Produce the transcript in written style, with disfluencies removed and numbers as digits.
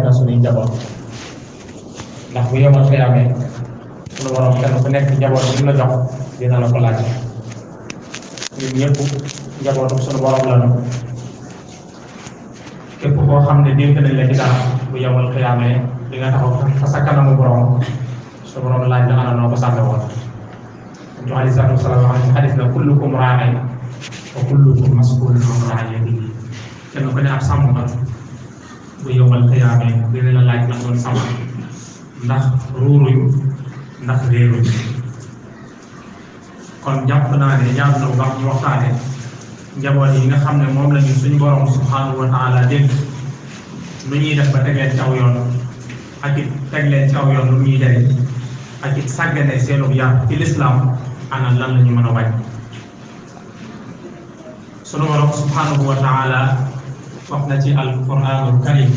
na suñuy njaboot ndax bu yomal xiyaamee suñu borom kenn ku nekk njaboot bi mu la jox dina la ko laaj ñun ñëpp njabootu suñu borom la nu képp koo xam ne dénk nañ la ci dara bu yomal xiyaamee di nga taxaw fa sa kanamu borom suñu borom laaj la ana noo ko sàmme woon ñu alayhi salaatu wasalaam wax ne xadis na kullukum raa'in wa kullukum mas'uulun an ra'iyyatihi kenn ku ne ab sàmm nga bu yomal xiyaamee dina la laaj la doon sàmm ndax ruuruñ ndax réeruñ kon jàpp naa ne jaadu na bu baax ñu waxtaane njaboot yi nga xam ne moom la ñu suñu borom subhanahu wa taala dénk lu ñuy def ba teg leen ci aw yoon ak it teg leen ci aw yoon lu ñuy jariñ ak it sàggane seenub yar ci lislaam ana lan la ñu mën a bañ suñu borom subhanahu wa taala wax na ci alquranul karim